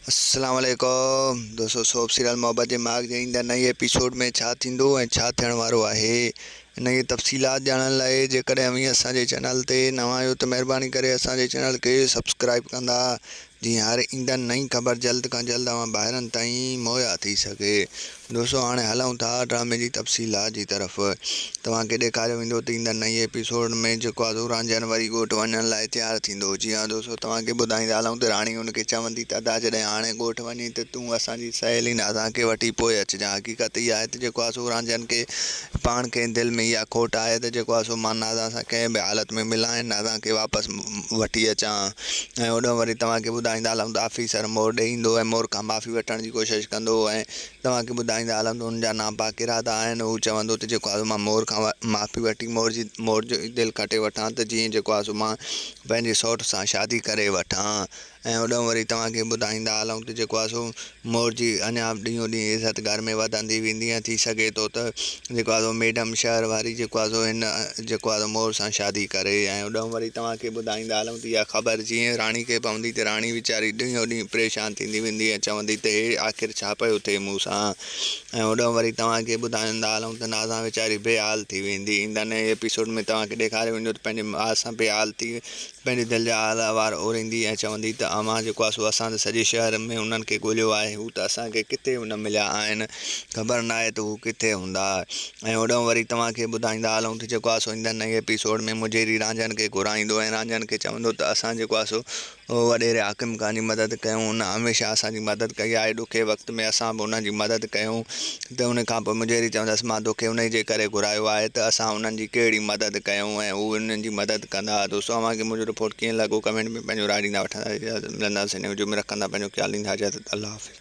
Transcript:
السلام عليڪم دوستو سوپ سيريل محبت جي ماڳ جي ايندڙ نئين ايپيسوڊ ۾ ڇا ٿيندو ۽ ڇا ٿيڻ وارو آهي ان جي تفصيلات ڄاڻڻ لاء جيڪڏهن اوهين اسان جي چينل تي نوان آهيو ته مهرباني ڪري اسان جي چينل کي سبسڪرائب ڪندا جيئن هر ايندڙ نئين خبر جلد کان جلد اوهان ڀائرن تائين مهيا ٿي سگهي. دوستو هاڻي هلون ٿا ڊرامي جي تفصيلات جي طرف. توهان کي ڏيکاريو ويندو ته ايندڙ نئين ايپيسوڊ ۾ جيڪو آزو رانجهن وري ڳوٺ وڃڻ لاء تيار ٿيندو. جي ها دوستو توهان کي ٻڌائيندا هلون ته راڻي ان کي چوندي ته ادا جڏهن هاڻي ڳوٺ وڃين ته تون اسان جي سهيلي نازان کي وٺي پوء اچجان. حقيقت اها آهي ته جيڪو آزو رانجهن کي پاڻ کي دل ۾ اها کوٽ آهي ته جيڪو آهي سو مان نازان سان ڪنهن به حالت ۾ ملان ۽ نازان کي واپس وٺي اچان ۽ هوڏانهن وري توهان کي ٻڌائيندا هلون ته آفيسر مور ڏي ايندو ۽ مور کان معافي وٺڻ جي ڪوشش ڪندو ۽ توهان کي ٻڌائيندا هلون ته هن جا ناپاڪ ارادا آهن هو چوندو ته جيڪو آهي سو مان مور کان معافي وٺي مور جي مور جو دل کٽي وٺان ته جيئن جيڪو آهي سو مان پنهنجي سئوٽ سان شادي ڪري وٺان ۽ هوڏانهن وري توهان کي ٻڌائيندا هلون ته جيڪو آهي سو مور جي اڃا به ڏينهون ڏينهن عزت گهر ۾ وڌندي ويندي ۽ ٿي سگهي ٿو ته جيڪو آهي سو ميڊم شهر واري جيڪو آهي سو هن جيڪو آهي سو مور سان شادي ڪري ۽ هوڏانهن وري توهان کي ٻڌائيندا هلون ته اها خبر جيئن راڻي کي پوندي ته راڻي ويچاري ڏينهون ڏينهن پريشان ٿيندي ويندي ۽ چوندي ته هي آخر ڇا پيو ٿئي مون سان ۽ هوڏانهن وري توهان کي ٻڌائيندا هلون ته نازان ويچاري بي حال ٿي ويندي ايندڙ نئين ايپيسوڊ ۾ توهان کي ڏيکاريو ويندو ته پنهنجي ماء سان بي حال ٿي پنهنجي دل جا حال احوال اوريندي ۽ چوندي ته اوهان جيڪو آهي سو اسان ته سڄي شهر ۾ انهن کي ڳوليو آهي، هو ته اسان کي ڪٿي به نه مليا آهن، خبر ناهي ته هو ڪٿي هوندا. ۽ هوڏانهن وري توهان کي ٻڌائيندا هلون ته جيڪو آهي سو ايندڙ نئين ايپيسوڊ ۾ مجيري رانجهن کي گهرائيندو ۽ رانجهن کي چوندو ته اسان جيڪو آهي سو وڏيري حاڪم خان جي مدد ڪيون، هن هميشه اسان جي مدد ڪئي آهي، ڏکي وقت ۾ اسان به انهن جي مدد ڪيون ته ان کان پوء مجيري چوندس مان توکي انهي جي ڪري گهرايو آهي ته اسان انهن جي ڪهڙي مدد ڪيون ۽ هو انهن جي مدد ڪندا. دوستو اوهان کي منهنجو رپورٽ ڪيئن لڳو ڪمينٽ ۾ پنهنجو راء ڏيندا وٺندا اجازت ملنداسين نئين وڊيو ۾ رکندا پنهنجو خيال ڏيندا اجازت الله حافظ.